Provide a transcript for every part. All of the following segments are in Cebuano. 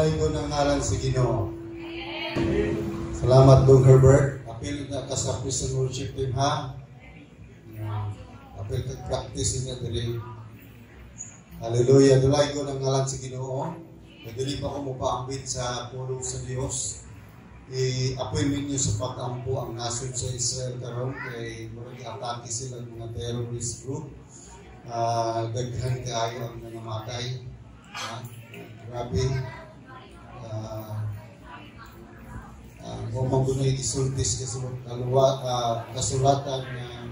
Dalaygon ang ngalan sa Ginoo. Salamat, Dong Herbert. Apil na ka sa praise and worship team, ha. Apil ka practice niya diri. Hallelujah. Dalaygon ang ngalan sa Ginoo. Dili pa ko mopaambit sa pulong sa Dios. I-apil ninyo sa pag-ampo ang nasod sa Israel karon kay murag atake sila mga terrorist group. Daghan kaayo ang nangamatay. Grabe. Kung man gunay gisulti sa kasulatan na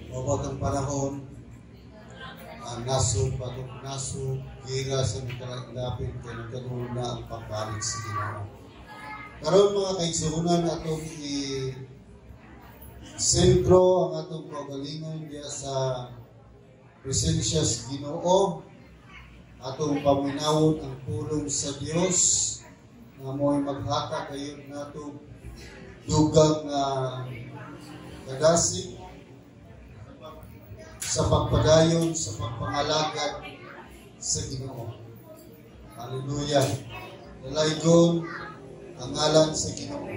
mabot ang panahon, nasod batok nasod, gira sa mga kay nagkaroon na ang pagbalik sa Ginoo. Karon, mga kaigsuonan, atong i sentro ang atong kaugalingon diya sa presensya sa Ginoo. Atong paminawon ang pulong sa Dios nga mo'y maghatag kayo nato dugang nga kadasig sa pagpadayon sa pagpangalagad sa Ginoo. Hallelujah. Dalaygon ang ngalan sa Ginoo.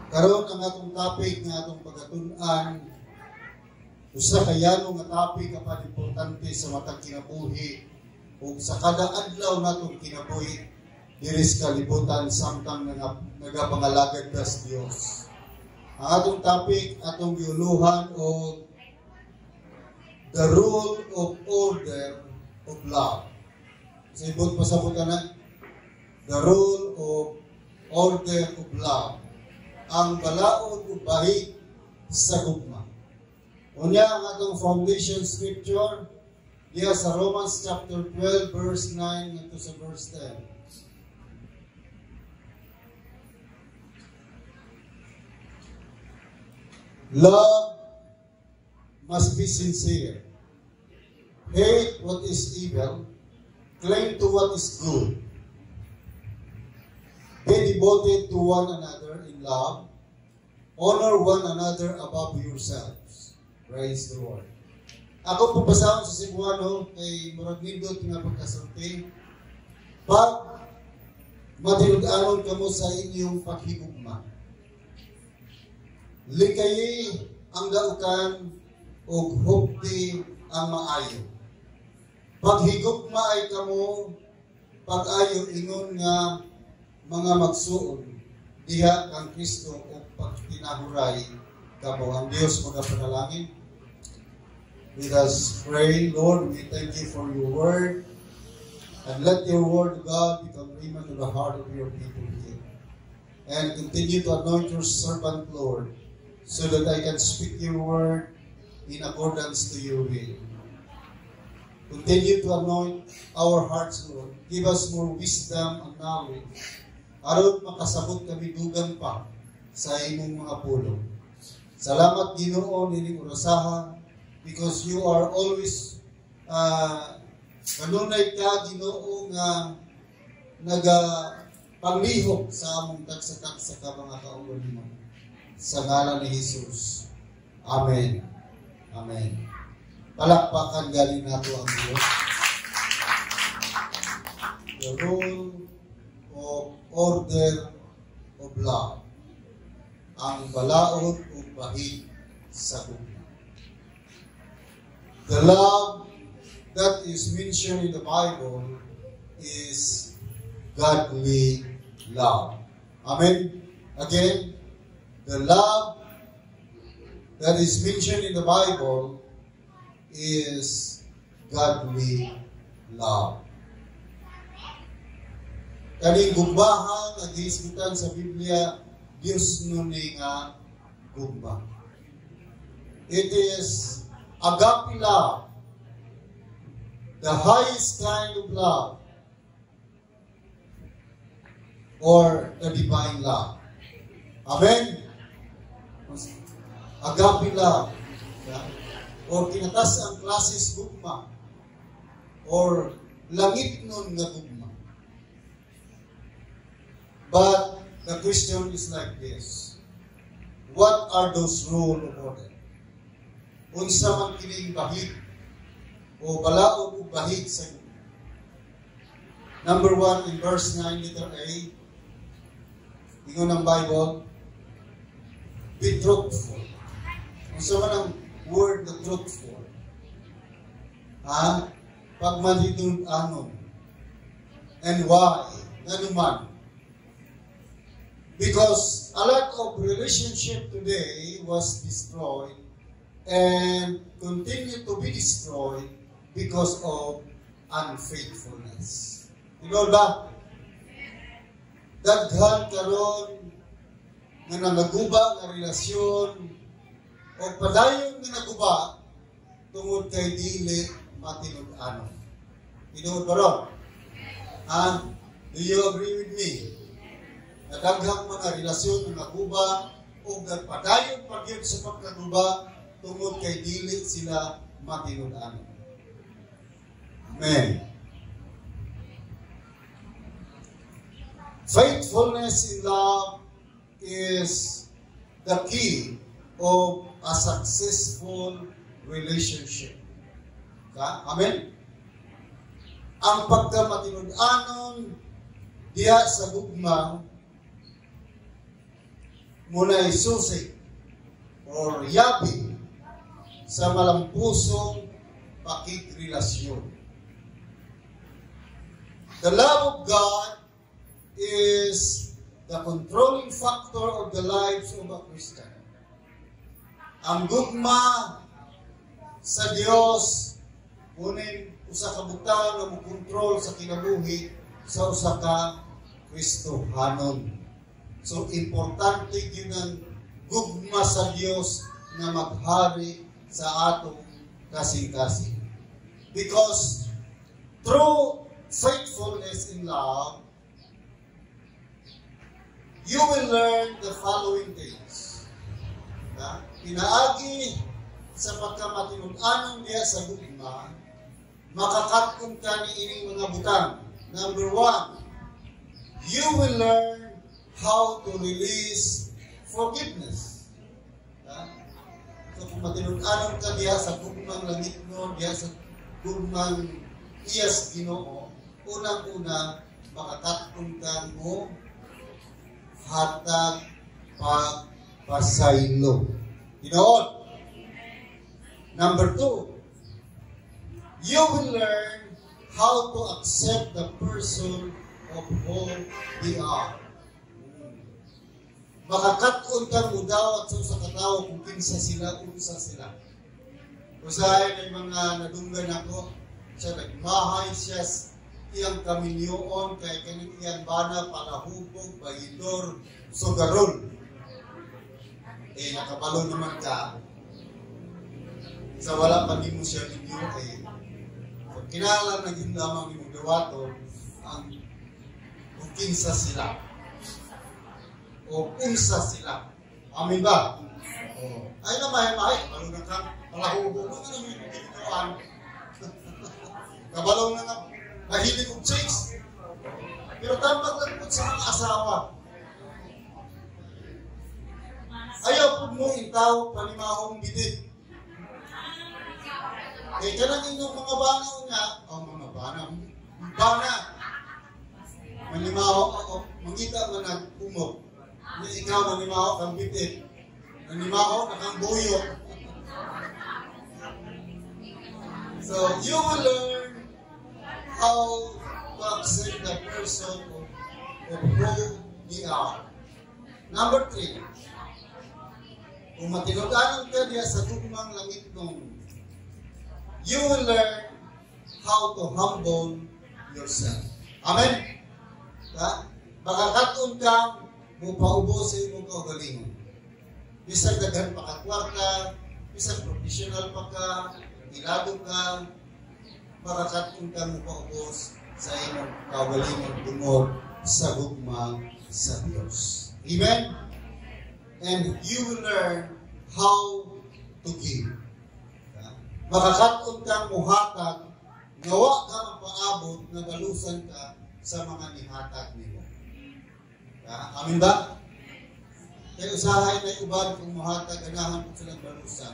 Karon, ang atong topic nga atong pagatun-an, usa ka yano nga topic apan importante sa matag kinabuhi ug sa kada adlaw natong kinabuhi diri sa kalibutan samtang nagapangalagad ta sa Dios. Ang atong topic atong giuluhan og "The Rule of Order of Love." Sa ibot pasabot na, "The Rule of Order of Love." Ang balaod ug bahig sa gugma. Unya, ang atong foundation scripture diya sa Romans chapter 12 verse 9 ngadto sa verse 10. Love must be sincere. Hate what is evil, cling to what is good. Be devoted to one another in love. Honor one another above yourselves. Praise the Lord. Ako po basahon sa Cebuano kay murag nindot nga pagkasulti. Pag matinud-anon kamo sa inyong paghigugma, likayi ang dautan ug hupti ang maayo. Paghigugma ay kamo pag-ayo ingon nga mga magsuon diha kang Kristo ug pagtinahuray kamo. Ang Dios magapanalangin. Let us pray. Lord, we thank you for your word. And let your word, God, become rhema to the heart of your people here. And continue to anoint your servant, Lord, so that I can speak your word in accordance to your will. Continue to anoint our hearts, Lord. Give us more wisdom and knowledge aron makasabot kami dugang pa sa imong mga pulong. Salamat, Ginoo, nining orasaha because you are always kanunay ka, Ginoo, nga naga panglihok sa among tagsa-tagsa ka mga kaugalingon. Sa ngalan ni Jesus. Amen. Amen. Palakpakan galing nato ang Diyos. The Rule of Order of Love. Ang balaod ug bahig sa gugma. The love that is mentioned in the Bible is godly love. Amen. Again, the love that is mentioned in the Bible is godly love. Kaning gugmaha nga gihisgutan sa Biblia, Dios ni nga gugma. It is agape love, the highest kind of love, or the divine love. Amen? Agape love. Yeah? Or kinatas ang klases gugma. Or langit nun nga gugma. But the question is like this. What are those rule of order? Unsa man kining bahig o balaod o bahig sa gugma? Number 1, in verse 9, letter A, ingon ng Bible, be truthful. Unsa man ang word na truthful? Ha? Pagmatinud-anon. And why? Ngano man? Because a lot of relationship today was destroyed and continue to be destroyed because of unfaithfulness. Tinuod ba? Daghan karon nga nanaguba nga relasyon o padayon nga naguba tungod kay dili matinud-anon. Tinuod ba ron? Ha? Do you agree with me? Na daghang mga relasyon nga naguba o nagpadayon pa gyud sa pagkaguba tungod kay dili sila matinud-anon. Amen. Faithfulness in love is the key of a successful relationship. Ka? Amen? Ang pagkamatinud-anon diha sa gugma muna'y susi or yabi sa malampusong pakigrelasyon. The love of God is the controlling factor of the lives of a Christian. Ang gugma sa Dios muning usa ka butang nga mokontrol sa kinabuhi sa usa ka Kristohanon. So importante gyud ang gugma sa Dios nga maghari sa atong kasing-kasing. Because through faithfulness in love, you will learn the following things. Ha? Pinaagi sa pagkamatinud-anon diha sa gugma, makakat-on ka ni ining mga butang. Number 1, you will learn how to release forgiveness. Ha? So kung matinud-anon ka diha sa gugmang langitnon, diha sa gugmang iyas Ginoo, unang-una makakat-on ka mo hatag pagpasaylo. Tinuod. Number 2, you will learn how to accept the person of who they are. Makakat-on kang mudawat sa usa ka tawo kung kinsa sila, unsa sila. Usahay may mga nadunggan ako, siya nagmahay siya iyang kaminyoon kay kaning iyang bana palahubog, bayidor, sugarol. Eh, nakabalo naman ka sa wala pa nimo siya ninyo eh. So, kinahanglan na gyud lamang nimong dawaton ang kung kinsa sila o unsa sila. Amin ba? Oh. Ay na mahay-mahay, kabalo na kang palahubog mo nga naman yung tinuan. Kabalo na nga mahilig og chicks. Pero tambag lang po sa mga asawa. Ayaw po mo intaw panimahong bitin. Kaya kanang inyong mga bana nga, oh mga bana, bana, manimaho, oh, mangita man nag-umok. Ni ikaw manimaho kang bitin. Nanimaho na kang buyok. So you will learn how to accept the person of who they are. Number 3, kung matinud-anon ka diya sa gugmang langitnon, you will learn how to humble yourself. Amen? Ha? Makakaton kang mupaubo sa imong kaugalingon. Bisag daghan pa ka kwarta, bisag professional pa ka, ilado ka, makakaton kang mupaubos sa imong kaugalingon tungod sa gugma sa Dios. Amen? And you will learn how to give. Makakaton kang muhatag, nga wa ka mapaabot nga balusan ka sa mga nihatag nimo. Amen ba? Kaya usahay na uban kung muhatag, ganahan po silang balusan.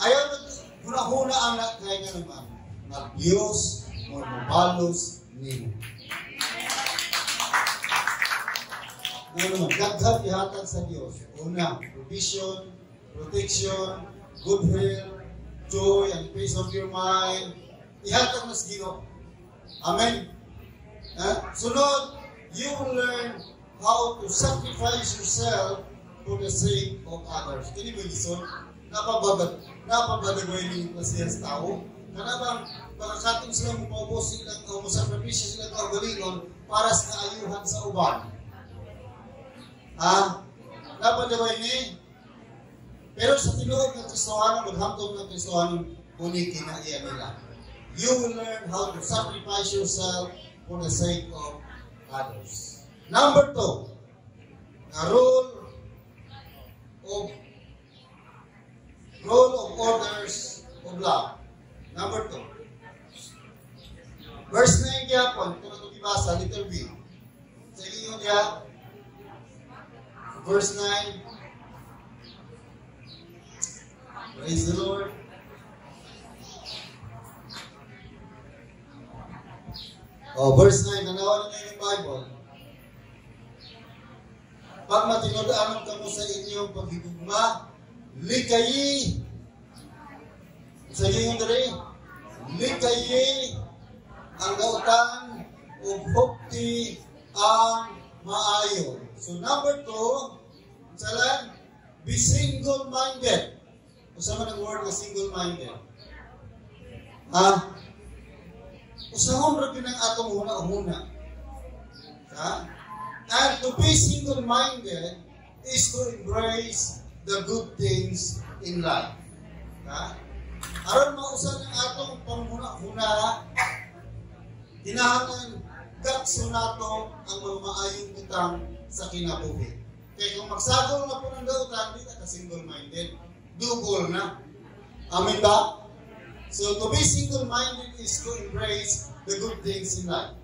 Ayaw huna-huna ang kaya nga naman, nga Diyos mo mobalos nimo. Ano naman, daghan ihatag sa Dios. Una, provision, protection, good health, joy, and peace of your mind. Ihatag na sa Ginoo. Amen. Ha? Sunod, you will learn how to sacrifice yourself for the sake of others. Kini ba lisod? Napabadagoy ni klase sa tao? Kana bang makakatong sila mo paubos silang o mosakripisyo silang kaugalingon para sa kaayuhan sa uban? Ha? Napadagoy ni? Pero sa tinuod ng Kristohano, maghamtong ng Kristohano, muni kinaiya nila. You will learn how to sacrifice yourself for the sake of others. Number two, the role of orders of love. Number two. Verse 9 gyapon, kung ito gibasa, letter B. Sa inyo niya, verse 9. Praise the Lord. Oh, verse 9, tanawan ninyo yung Bible. Pag matinud-anon kamo sa inyong paghigugma, likayi, sa inyo diri, likayi ang dautan ug hupti ang maayo. So number 2, salan, be single-minded. Usa man ang word nga single-minded? Ha? Usahon ra gyud ang atong huna-huna. Ha? And to be single-minded is to embrace the good things in life. Ha? Aron mausa ng atong panghuna-huna, kinahanglan gatso nato ang mga maayong butang sa kinabuhi. Kaya kung magsagol na po ng dautan, di ka single-minded. Double na. Amen ba? So to be single-minded is to embrace the good things in life.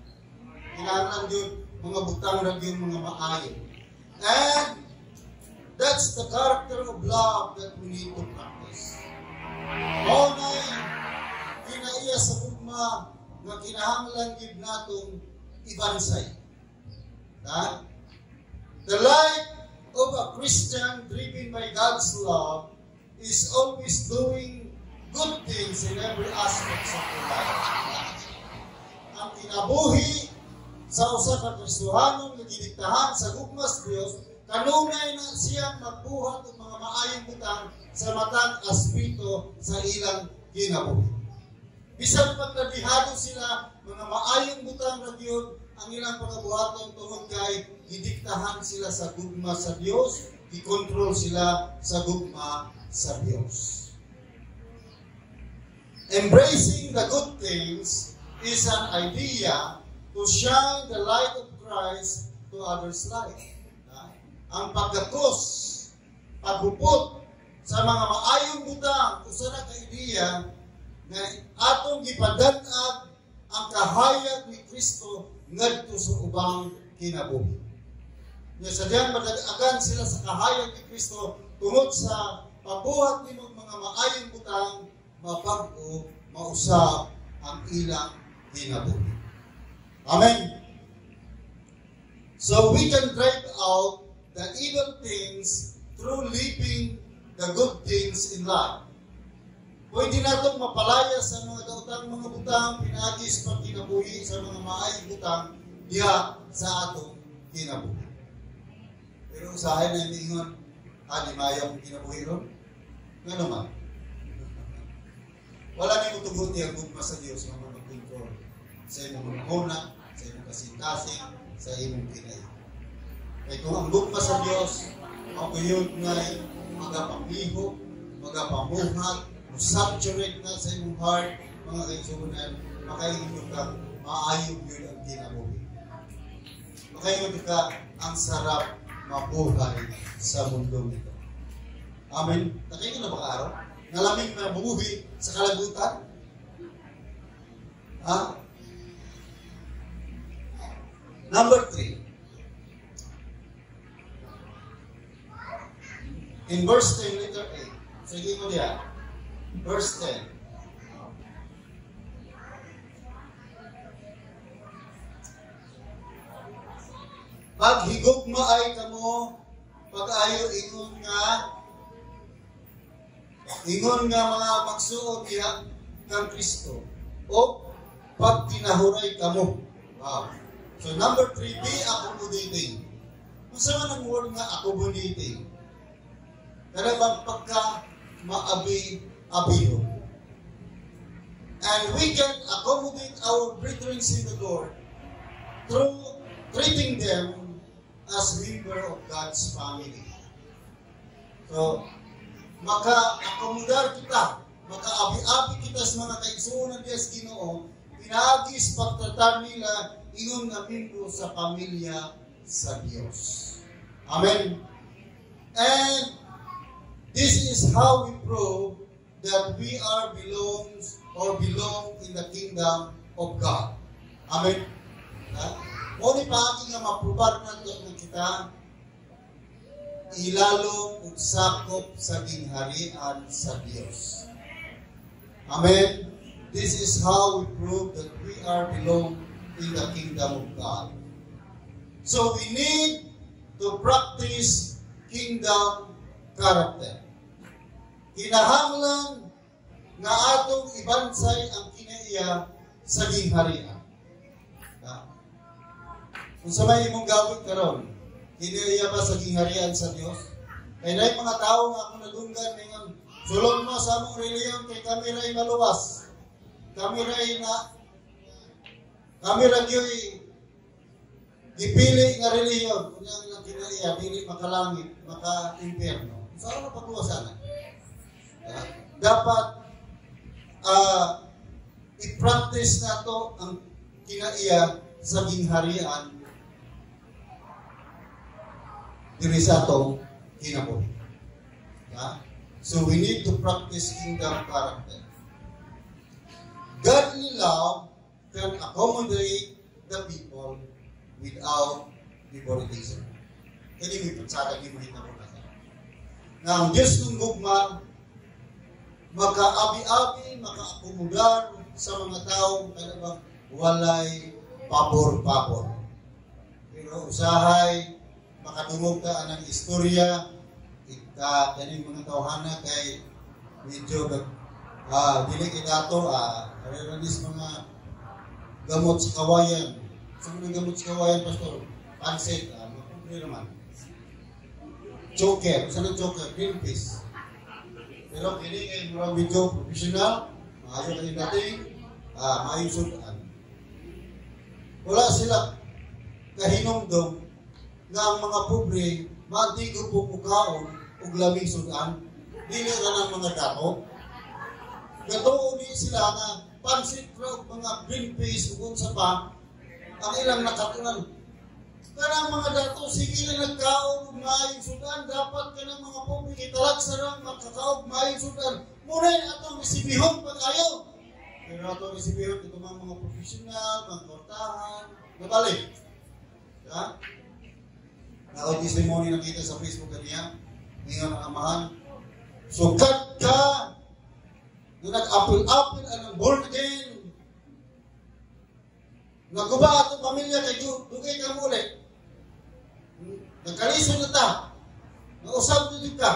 Kinahanglan yun, mga butang na yun, mga maayo. And that's the character of love that we need to practice. Mao na kinaiya sa gugma nga kinahanglan gyud natong ibansay. Ha? The life of a Christian driven by God's love is always doing good things in every aspect of their life. Ang kinabuhi sa usa ka Kristohanon nga gidiktahan sa gugma sa Dios, kanunay na siyang magbuhat og mga maayong butang sa matag aspeto sa ilang kinabuhi. Bisan pag nabihado sila, mga maayong butang ra gyud ang ilang pagabuhaton tungod kay gidiktahan sila sa gugma sa Dios, gikontrol sila sa gugma sa Dios. Embracing the good things is an idea to shine the light of Christ to others' life. Ang pagkakos, paghupot sa mga maayong butang, usa na ka ideya nga atong gipadan-ag ang kahayag ni Kristo ngadto sa ubang kinabuhi. Nya sadyang madagagan sila sa kahayag ni Kristo tungod sa pagbuhat nimo mga maayong butang, mabag-o, mausab ang ilang kinabuhi. Amen. So we can drive out the evil things through living the good things in life. Pwede natong mapalaya sa mga daotang mga butang, pinaagi sa pagkinabuhi sa mga maayong butang diha sa atong kinabuhi. Pero usahay na miingon, di maayo akong kinabuhi ron. Nga naman? Wala ni mo tugot ang gugma sa Dios nga mag-control sa imong huna, sa imong kasing-kasing, sa imong kinaiya. Kaya kung ang gugma sa Dios, ang gayud nga magapagliho, magapamuhat, saturate na sa imong heart, mga kaigsuonan, makaingon ka, maayo gyud ang kinabuhi. Makaingon ka, ang sarap mabuhay sa mundong ito. Amen. Nakaingon na ba ka araw? Ngalaming na bumuhi sa kalagutan? Ha? Number 3. In verse 10, letter A. Sige mo diya. Verse 10. Paghigugma ay kamo, pag-ayo ingon nga mga magsuod diha kang Kristo o pagkinahuray kamo. Wow. So number 3, be accommodating. Unsa man ang word nga accommodating? Kana bang pagka maabi abihon. And we can accommodate our brethren in the Lord through treating them as member of God's family. So, maka-akomodar kita, maka-abi-abi kita sa mga kaigsuonan diya sa Ginoo, pinaagi sa pagtratar nila ingon nga membro sa pamilya sa Dios. Amen. And this is how we prove that we are belongs or belong in the kingdom of God. Amen. Ha? Mao ni paagi nga maprubar nato nga kita ilalom ug sakop sa gingharian sa Dios. Amen. This is how we prove that we are belong in the kingdom of God. So we need to practice kingdom character. Kinahanglan nga atong ibansay ang kinaiya sa gingharian. Ha? Kung unsa may imong gawin karon, kinaiya ba sa gingharian sa Dios? Kay naay mga tao nga akong nadunggan ningon, "Sulod mo sa among reliyon kay kami ray maluwas. Kami ray na kami ra gyoy gipili nga reliyon." Unya ang ilang kinaiya dili makalangit, maka-impyerno. Sa ano pagluwasan? Dapat i-practice nato ang kinaiya sa gingharian diri sa atong kinabuhi. Ha? So we need to practice kingdom character. Godly love can accommodate the people without favoritism. Kani may patsara ni mahitabo na sa. Nga ang Diyos ng gugma makaabi-abi, makaakomodar sa mga tao kanang walay pabor-pabor. Pero usahay makadungog ka anang istorya ika kaning mga tawhana kay medyo dili kita to uh, mga gamot sa kawayan. Sa mga gamot sa kawayan, Pastor? Pansit, mapobre naman. Joker, sa nang joker? Green peas. Pero kini kay murag medyo professional, maayo kay dating, maayo sudan. Wala sila kahinumdom nga ang mga pobre maantigo po mukaon og laming sudan, dili ra ng mga dato. Gatuo ni sila nga pansit ra ug mga green peas ug unsa pa ang ilang nakatunan. Kanang mga dato sige na nagkaon og maayong sudan, dapat kanang mga pobre gitalagsa ra makakaog maayong sudan. Muna atong isibihon pag-ayo. Pero atong isibihon ito mga professional, mga kortahan, nabalik. Ha? Ako testimony nakita sa Facebook kaniya, ngayon ang amahan. Sukat ka, na nag-apil-apil ang born again. Naguba atong pamilya kay dugay ka muli. Nagkalisod na ta. Nausab na ka.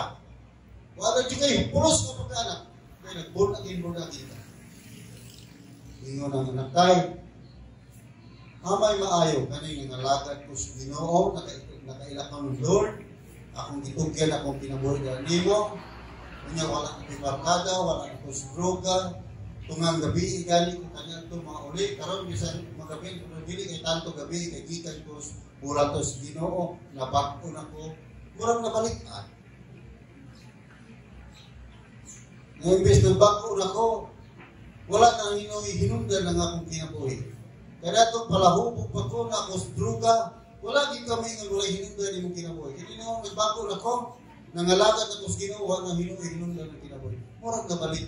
Wala di kayo puros nga pagkaanak. Kaya nag-born again ka. Ingon ang anak tay, "Amay maayo, kani nga nalagad ko sa Ginoo, nakaila kang Lord, akong gitugyan akong kinabuhi nimo. Unya wala ko barkada, wala ko sa droga, tungang gabi gani ko kanya to mga uli karon bisan mga gabi pero dili kay tanto gabi kay gikan ko bulatos Ginoo, nabag-o na ko." Murag nabalik-an. Nga imbes ng bag-o na ko, wala nang hinoy hinungdan ng akong kinabuhi. Kaya itong palahubog pa ko na ako sa droga, wala gid kami nga walay hinungdan imong kinabuhi. Kini noong nagbago na ko, nangalagad ako sa Ginoo, wala nang hinoy hinungdan ng kinabuhi. Murag nabalik.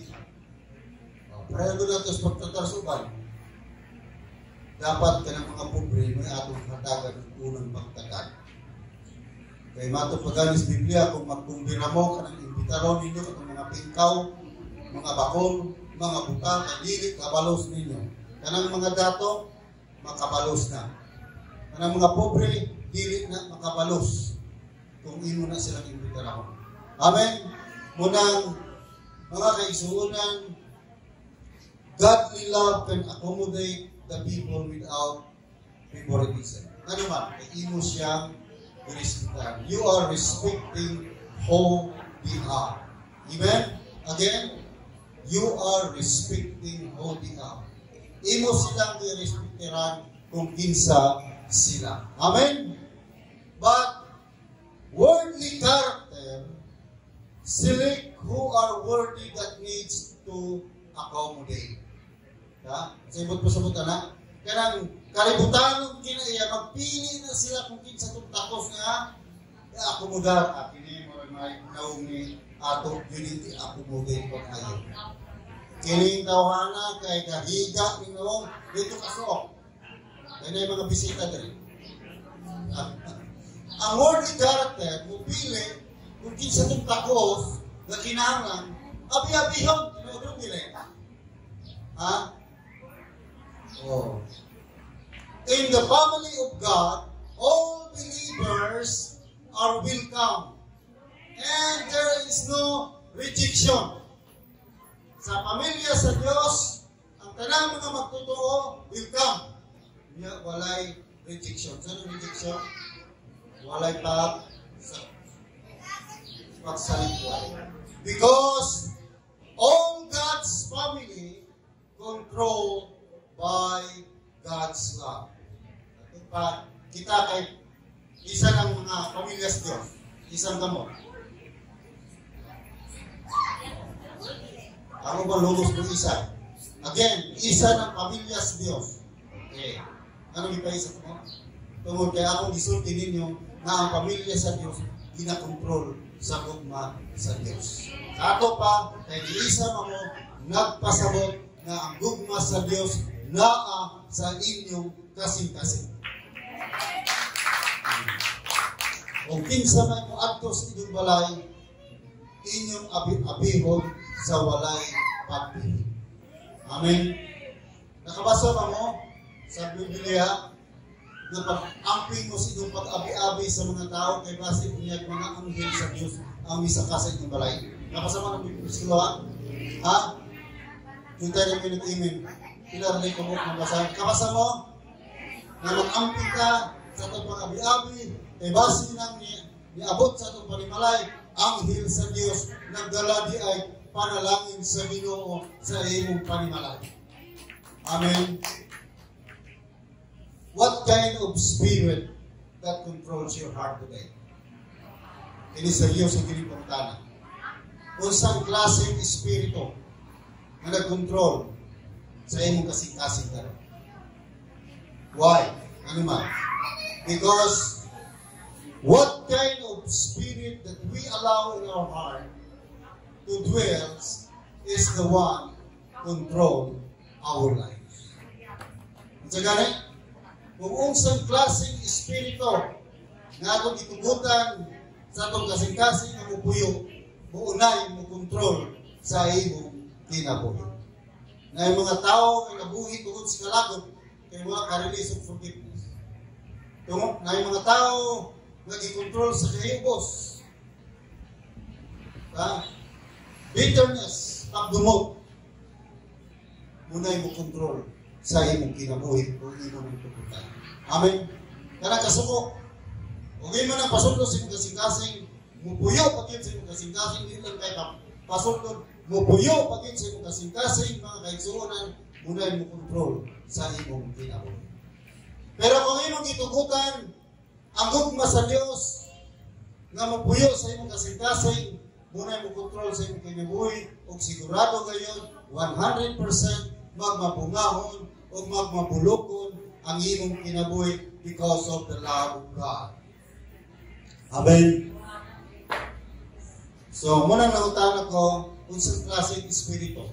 Pareho na ito sa pagtatarsuban. Dapat ka ng mga pobre may atong hatagan ng unang pagtatag. Kay mato paganis Biblia, kung magkumbira mo kanang imbitaron ninyo katong mga pingkaw, mga bakol, mga butang, kay dili kabalos ninyo. Kanang mga dato, makabalos na. Kanang mga pobre, Dili na makabalos kung imo na silang imbitarahon. Amen? Munang mga kaigsuonan, godly love can accommodate the people without favoritism. Ano man, kay imo siyang respetan. You are respecting who they are. Amen? Again, you are respecting who they are. Imo silang i-respecteran kung kinsa sila. Amen? But worldly character select who are worthy that needs to accommodate. Ha? Sa ibot po sa na, kanang kalibutan kinaiya, magpili na sila kung kinsa itong takos nga i-akomodar. Ah, kini mo may naong ni ato unity accommodate pag ayo. Kining tawhana kay kahiga ni noong dito kasuok. Kaya na yung mga bisita diri. Ang worldly character mo pili kung kinsa itong takos nga kinahanglan abi-abihon tinuod dili. Ha? Oh. In the family of God, all believers are welcome. And there is no rejection. Sa pamilya sa Diyos, ang tanang mga magtotoo, welcome. Nya walay rejection. Saan ang rejection? Walay pagsaligway. Because all God's family controlled by God's love. Ito pa, kita kay isa ng mga pamilya sa Diyos. Isang kamo. Ako ba logos ng isa? Again, isa ng pamilya sa Diyos. Okay. Ano ipaisa ko? Tungod kay akong gisulti ninyo na ang pamilya sa Diyos ginakontrol sa gugma sa Diyos. Kato pa, kay giisa mo nagpasabot nga ang gugma sa Diyos naa sa inyong kasing-kasing. Kung kinsa may moadto sa inyong balay, inyong abi-abihon sa walay pagpili. Amen. Nakabasa ba mo sa Biblia na pag-amping mo sa inyong pag-abi-abi sa mga tao kay base unyag mga anghel sa Diyos ang misaka sa inyong balay? Nakabasa mo ng Biblia? Ha? Yung tayo na minute, pila rin ko mo nabasa. Kabasa mo na mag-amping ka sa itong pag-abi-abi kay base nang niabot sa itong panimalay, anghel sa Diyos nagdala di ay panalangin sa Ginoo sa imong panimalay. Amen. What kind of spirit that controls your heart today? Kini seryoso kini pangutana. Unsang klaseng espiritu nga nagkontrol sa imong kasing-kasing karon? Why? Ano man? Because what kind of spirit that we allow in our heart to dwell is the one control our lives. Unsa gani? Kung unsang klaseng espiritu nga atong itugutan sa atong kasing-kasing nga mupuyo, muunay mo kontrol sa imong kinabuhi. Na yung mga tao nga nabuhi tungod sa kalagot kay mga ka-release of forgiveness. Tungod na yung mga tao nga gikontrol sa kahibos. Ha? Bitterness, pagdumot, munay mo kontrol sa imong kinabuhi kung imong tugutan. Amen. Kana kasuko. Ug imo nang pasudlo sa imong kasing-kasing, mupuyo pag sa imong kasing-kasing, dili lang kay pasudlo, mupuyo pag sa imong kasing-kasing, mga kaigsuonan, munay mo kontrol sa imong kinabuhi. Pero kung imong gitugutan ang gugma sa Dios nga mupuyo sa imong kasing-kasing, munay mo kontrol sa imong kinabuhi, ug sigurado gayon 100% magmabungahon ug magmabulokon ang imong kinabuhi because of the love of God. Amen. So, muna nangutana ko unsang klaseng espiritu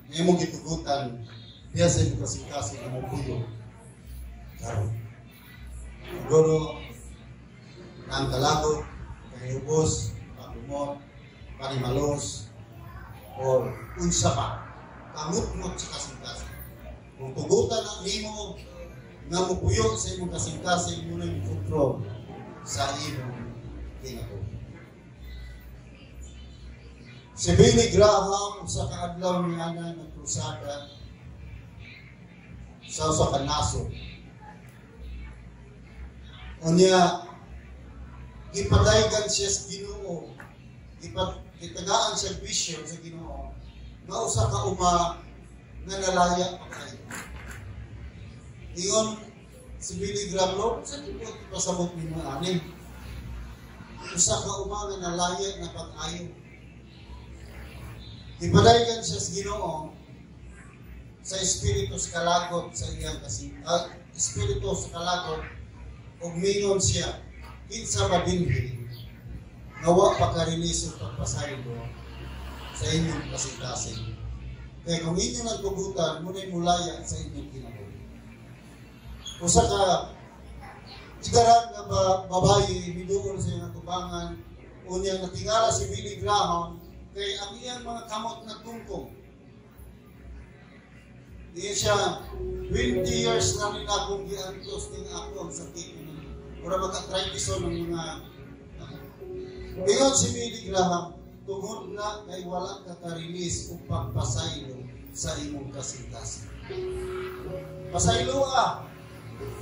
nga imong gitugutan diya sa imong kasing-kasing nga mopuyo karon. Siguro ang kalagot, kahibos, pagumot, panimalos, or unsa pa, kamutmot sa kasing-kasing. Kung tugutan ang nimo nga mupuyo sa imong kasing-kasing mo na kontrol sa imong kinabuhi. Si Billy Graham, sa kaadlaw niya na nagkrusada sa usa ka nasod. Unya, gipadaygan siya sa Ginoo, gitagaan siya vision sa Ginoo, nga usa ka uma nga nalaya pa kayo. Ingon si Billy Graham, "Lord, sa di ko pasabot nimo ani? Usa ka uma nga nalaya na pag-ayo." Gipadaygan siya sa Ginoo sa espiritu sa kalagot sa iyang kasi espiritu sa kalagot ug mingon siya, "Kinsa ba dinhi nga wa pa ka-release og pagpasaylo sa inyong kasing-kasing? Kaya kung inyong nagtugutan, muna'y mulaya sa inyong kinabuhi." Usa ka igaran nga babayi miduol sa iyang atubangan, unya natingala si Billy Graham kay ang iyang mga kamot nagtungtong. Di siya, "20 years na rin akong giantos ning ako ang sakit." Mura mag-arthritis ng mga. Ingon si Billy Graham, "Tungod na kay wala ka ka-release og pagpasaylo sa imong kasing-kasing. Pasaylo ah,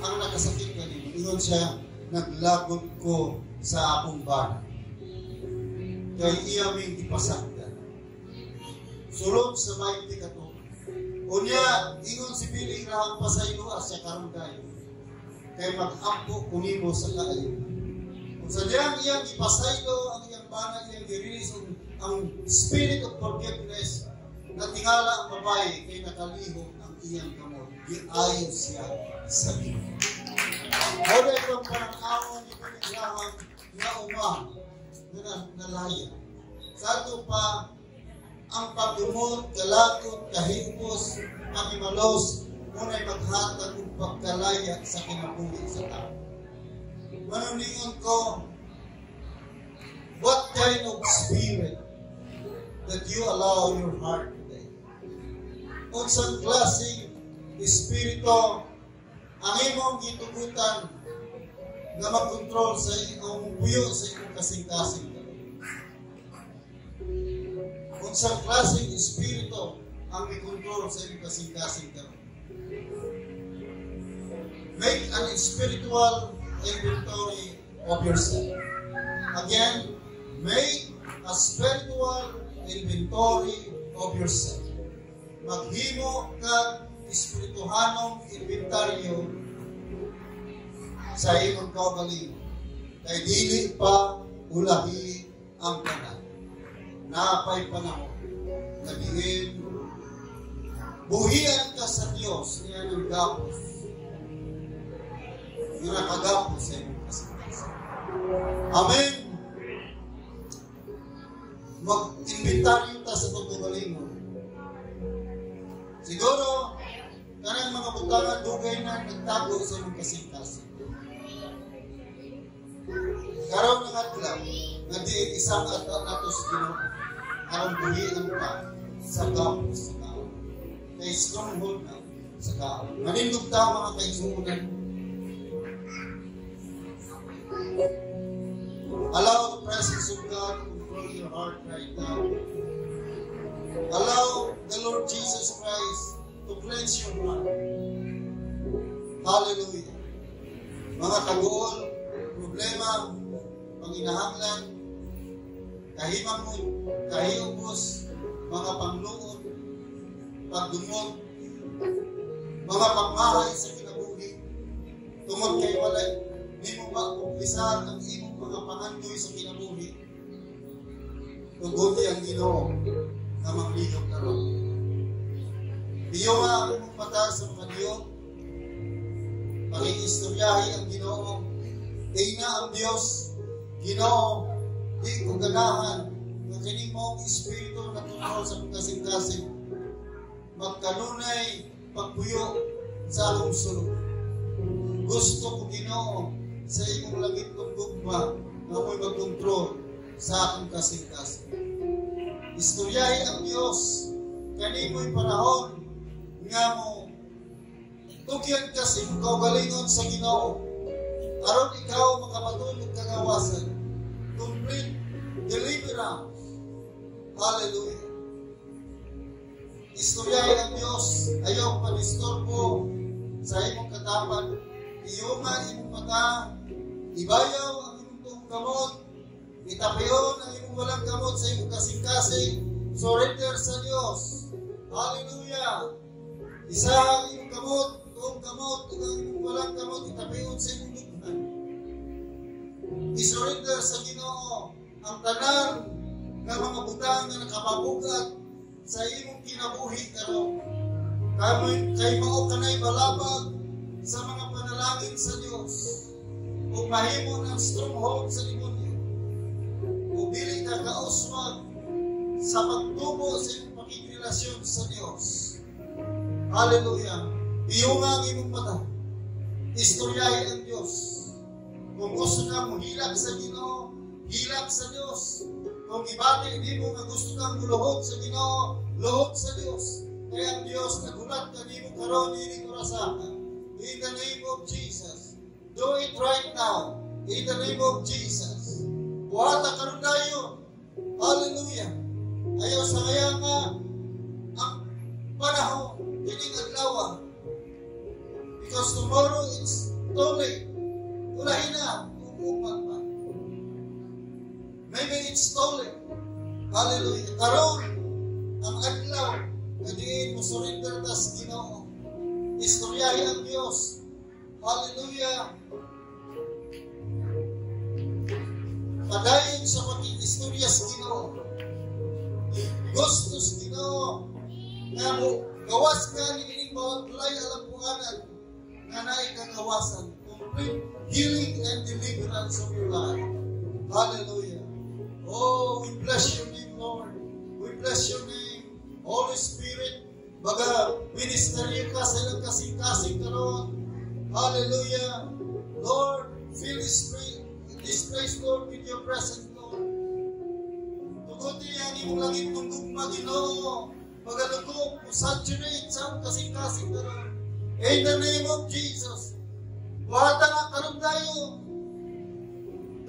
ang nakasakit kanimo." Ingon siya, "Naglagot ko sa akong bana. Kay iya ming gipasakdan." Sulod sa 20 ka tuig. Unya, ingon si Billy Graham, "Pasaylo ah siya karon dayon. Kay mag-ampo ko nimo sa kaayo." Kung sadyang iyang ipasaylo ang iyang bana, iyang gi-release ang spirit of forgiveness, natingala ang babae kay nakalihok ang iyang kamot. Giayo siya sa Ginoo. Mao na itong panang-awon ni Billy Graham nga uma nga nalaya. Sa ato pa, ang pagdumot, kalagot, kahiubos, pangimalos, muna'y maghatag og pagkalaya sa kinabuhi sa tao. Manuningon ko, what kind of spirit that you allow your heart today? Unsang klaseng espiritu ang imong gitugutan nga magkontrol sa imong puyo sa imong kasing-kasing? Unsang klaseng espiritu ang mikontrol sa imong kasing-kasing karon? Make an spiritual inventory of yourself. Again, make a spiritual inventory of yourself. Maghimo kag espirituhanong inventaryo sa imong kaugalingon. Kay dili pa ulahi ang tanan. Napay panahon na diin buhian ka sa Dios niya ng gapos nga nakagapos sa imong kasing-kasing. Amen. Mag-inventaryo ta sa pagkagalingon. Siguro, kanang mga butangan dugay na nagtago sa imong kasing-kasing. Karon ng adlaw, nga di isang at nato sa Ginoo, aron buhian ka sa gapos sa tao. Kay stronghold na sa tao. Manindog ta, mga kaigsuonan. Allow the presence of God to control your heart right now. Allow the Lord Jesus Christ to cleanse your heart. Hallelujah. Mga kaguol, problema, panginahanglan, kahimangod, kahiubos, mga pangluod, pagdumot, mga pagmahay sa kinabuhi, tungod kay wala nimo makumpisar ang imong mga pangandoy sa kinabuhi. Tuguti ang Ginoo nga manglihok karon. Iyo nga ang imong mata sa mga Dios. Pakikistoryahi ang Ginoo. Ina ang Dios, "Ginoo, di ko ganahan nga kini mong espiritu na kontrol sa akong kasing-kasing magkanunay pagpuyo sa akong sulod. Gusto ko, Ginoo, sa imong langit kong gugma nga mo'y magkontrol sa akong kasing-kasing." Istoryahi ang Dios kanimo'y panahon nga mo Tugyan ka sa imong kaugalingon sa Ginoo aron ikaw makabaton og kagawasan. Complete deliverance. Hallelujah. Istoryahe ang Diyos, ayaw padisturbo sa imong katapan. Iyunga imong mata, ibayaw ang imong tuong kamot, itapion ang imong walang kamot sa imong kasing-kasing, surrender sa Diyos. Hallelujah. Isa ang imong kamot, tuong kamot, ug ang imong walang kamot, itapion sa imong dughan. I-surrender sa Ginoo ang tanan nga mga butang nga nakapabugat sa imong kinabuhi karon. Kay kay mao kanay balabag sa mga panalangin sa Dios ug mahimo ng stronghold sa demonyo. Ug dili ka kauswag sa pagtubo sa imong pakigrelasyon sa Dios. Hallelujah. Iyunga ang imong mata. Istoryahe ang Dios. Kung gusto ka mo hilak sa Ginoo, hilak sa Dios. Kung ibati nimo nga gusto kang muluhod sa Ginoo, luhod sa Dios. Kaya ang Dios nagulat kanimo karon ining orasaha. In the name of Jesus. Do it right now. In the name of Jesus. Buhata karon dayon. Hallelujah. Ayaw sa kaya nga ang panahon kining adlaw. Because tomorrow it's too late. Ulahin na kung ugma pa. Maybe it's too late. Hallelujah. Karon ang adlaw nga diin mo surrender ta sa Ginoo. Istoryahe ang Dios. Hallelujah. Padayon sa pakig-istorya sa Ginoo. Gusto sa Ginoo nga mo gawas ka niining bawat balay alampuanan nga naay kagawasan. Complete healing and deliverance of your life. Hallelujah. Oh, we bless your name, Lord. We bless your name. Holy Spirit, baga ministeryo ka sa ilang kasing-kasing karon. Hallelujah. Lord, fill this place, Lord, with your presence, Lord. Tuguti ang imong langit ng gugma, Ginoo. Magalugop, saturate sa akong kasing-kasing karon. In the name of Jesus. Buhata nga karon dayon.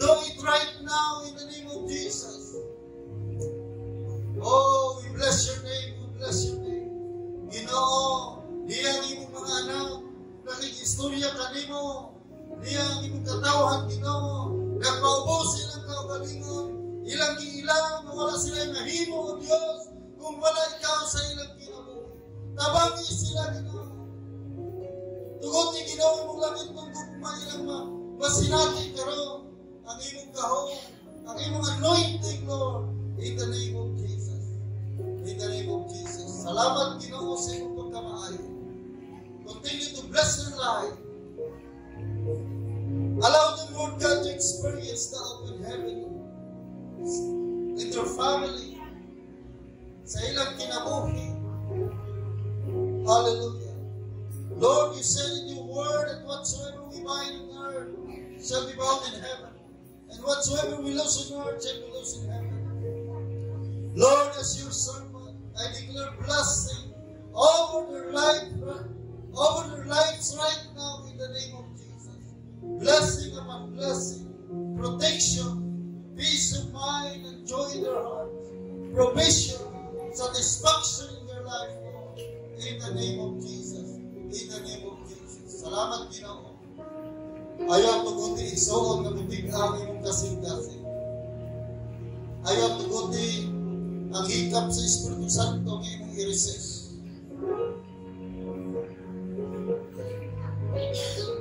Do it right now in the name of Jesus. Oh, we bless your name, we bless your name. Ginoo, diya ang imong mga anak, nakikistorya kanimo, diya ang imong katawhan, Ginoo, nagpaubos ilang kaugalingon, ilang giilang, wala sila mahimo, O Diyos, kung wala ikaw sa ilang kinabuhi. Tabangi sila, Ginoo. Tugot ni Ginoo imong langit ng gugma ilang masinati karon ang imong gahom, ang imong anointing, Lord, in the name of Jesus. In the name of Jesus. Salamat, Ginoo, sa imong pagkamaayo. Continue to bless their life. Allow them, Lord God, to experience the open heaven in their family, sa ilang kinabuhi. Hallelujah. Lord, you said in your word that whatsoever we bind on earth shall be bound in heaven, and whatsoever we loose on earth shall be loosed in heaven. Lord, as your servant, I declare blessing over their life, over their lives right now in the name of Jesus. Blessing upon blessing, protection, peace of mind, and joy in their hearts, provision, satisfaction in their life, Lord. In the name of Jesus. In the name of Jesus. Salamat, Ginoo. Ayaw tuguti igsuon nga mutig ang imong kasing-kasing. Ayaw tuguti ang hikap sa Espiritu Santo nga imong i-resist.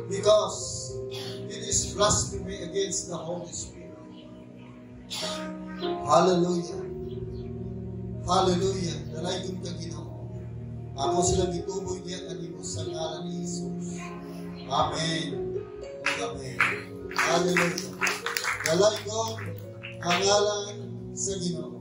Because it is blasphemy against the Holy Spirit. Hallelujah. Hallelujah. Dalaygon ka, Ginoo. Ako silang gituboy diya kanimo sa ngalan ni Jesus. Amen. Amen. Hallelujah. Dalaygon ang ngalan sa Ginoo.